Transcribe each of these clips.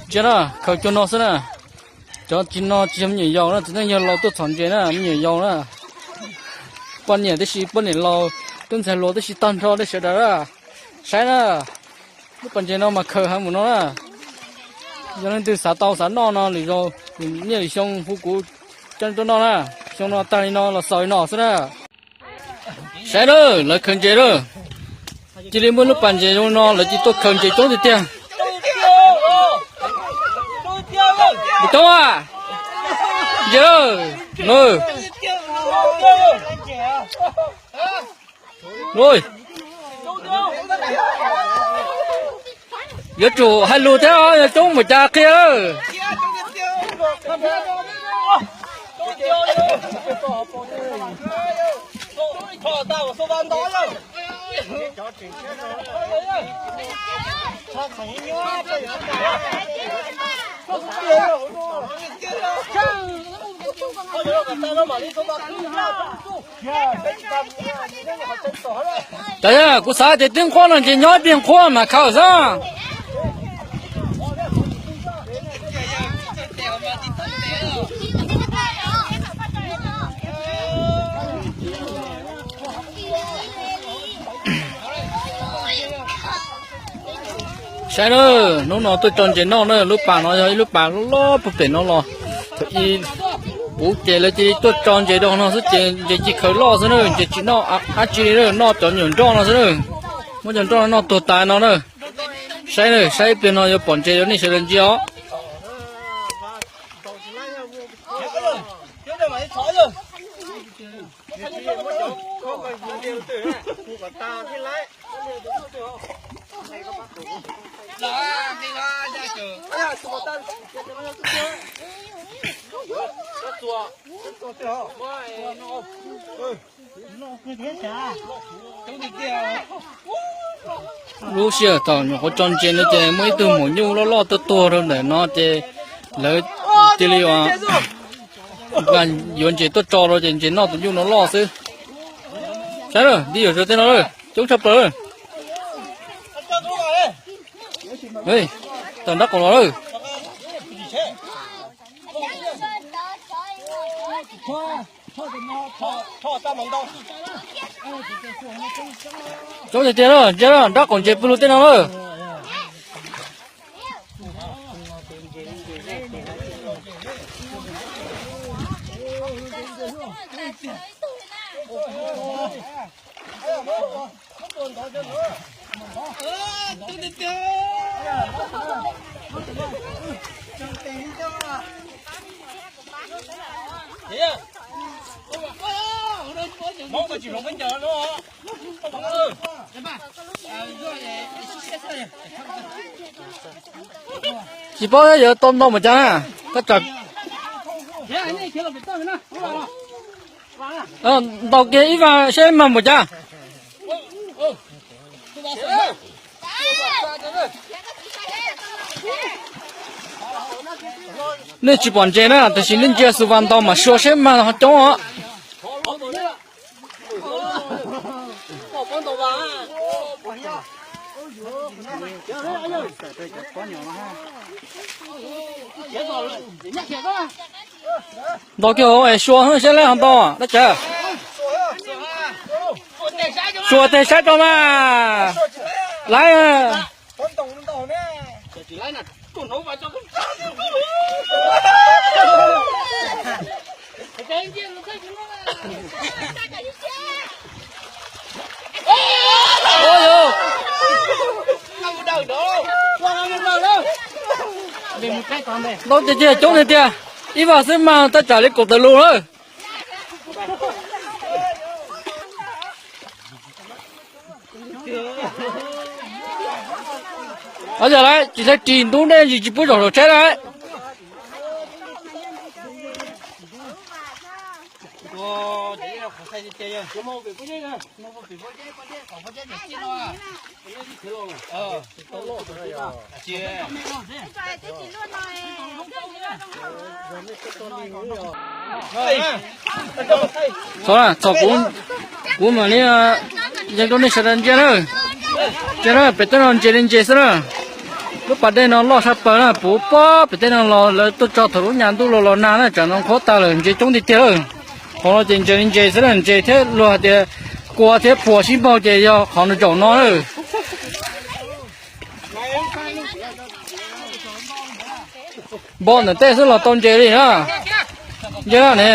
Ntsia na, khaws cuag no xwb na. Cov tsis no tsis yog me nyuam yaus na, tsis yog laus tuaj txhom ntses na, me nyuam yaus na. Poj niam tib si, poj niam laus, tub ntxhais hluas tib si tag nrho nej sawv daws na. Saib na, lub pas ntses no mas khaws heev mus no na. Yog leej twg xav tau xav noj no lwm zaus, lwm niaj lwm xyoo hu kuv coj tuaj noj na. Xyoo no tag li no los xaus li no xwb na. Saib na, lawv khaws ntses na. Cia li muaj lub pas ntses zoo no lawv cia li tuaj khaws ntses coob tiag tiag. Coob a, ntses na. Yuav tsum hais lus thiab, yog coob mus cas qhia. Cov yog kuv xav tias twb nqhuab no ces nyob ib pliag nqhuab mas khaws xwb. Saib na, hnub no tuaj tso ntses noj na, lub pas no yog ib lub pas loj loj puag pem no los. Thaum ub ces lawv cia li tuaj tso ntses rau no xwb ces ntses cia li khaws loj xwb na, ntses tsis noj dab tsi li na, noj cov me nyuam nroj no xwb na. Muab cov nroj no noj tuag tas no na. Saib na, saib ib pliag no yuav pom ntses rau nej sawv daws ntsia os. Lub sij hawm thaum nyuam qhuav tso ntses no ces muaj ib tug maum nyuj loj loj tuaj tuag rau ntawm no ces lawv cia li yuav ntses tuaj tso rau ces ntses noj tus nyuj no loj xwb. Saib, ntij yuam sawv tej no coob tshaj plaws. Tawm nrab qaum los lawm. Coob tiag tiag na, ntsia na, nrab qaum ntses pw lug tej no lawm. Tsis paub yuav tau ntau npaum cas na. Tab tsam ntaus kiag ib vas seb mag npaum cas. Nej tsis pom ntses na, tab sis nej ntsia xu vas ntaus mas sua seb mag ho coob os. Ntaus kiag hauv es sua seb lawv ho ntaus dab tsi. Sua teg saib rau mas. Laiv. Ntau tiag tiag, coob tiag tiag. Ib vas xwb mas tab tsam li kaum tawm lus lawm. Yog lawm tsis txhob ris ntub dej, tsis pub zaum saum tsheb lawm. Txhob, txhob, kuv, kuv mam li yees rau nej sawv daws ntsia na. Ntsia na, pem tej no ntses li ntses xwb na. Lub pas dej no loj tshaj plaws na, puv pob pem tej no los lawv tuaj tso thaum lub nyas ntuj los los nag na, tsam no qhuav tag lawm, ntses coob tiag tiag lawm. Qhov no ces ntses li ntses xwb na, ntses thiab luag hais tias kua thiab phua sib npaug ces yog qhov no zaum no na. Npo ntawm tej xwb los tau ntses li na. Ntsia na ne.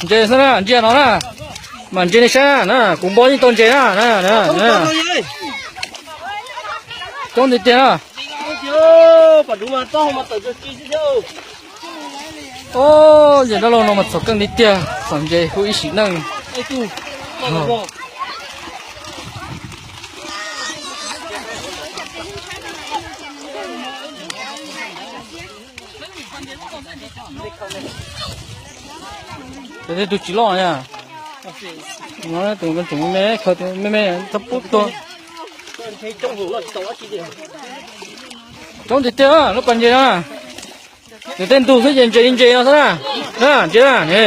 Ntses xwb na, ntsia no na. Mam ntsia nej saib na, kuv npo yeej tau ntses na. Coob tiag tiag na. Yam dab laug no mas txhaum keej li tiag, txhaum ntses hu ib sim neej. Tej tug tsis loj na. Tus me me, tus me me txhob pub tuag. Coob tiag tiag lub pas ntses no. Nws tej ntug xwb ces ntses li ntses no xwb na. Na ntsia na,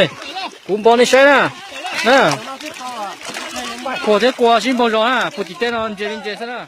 kuv npo nej saib na. Na, phua thiab kua sib npaug zos na, phua tim tej no ntses li ntses xwb na.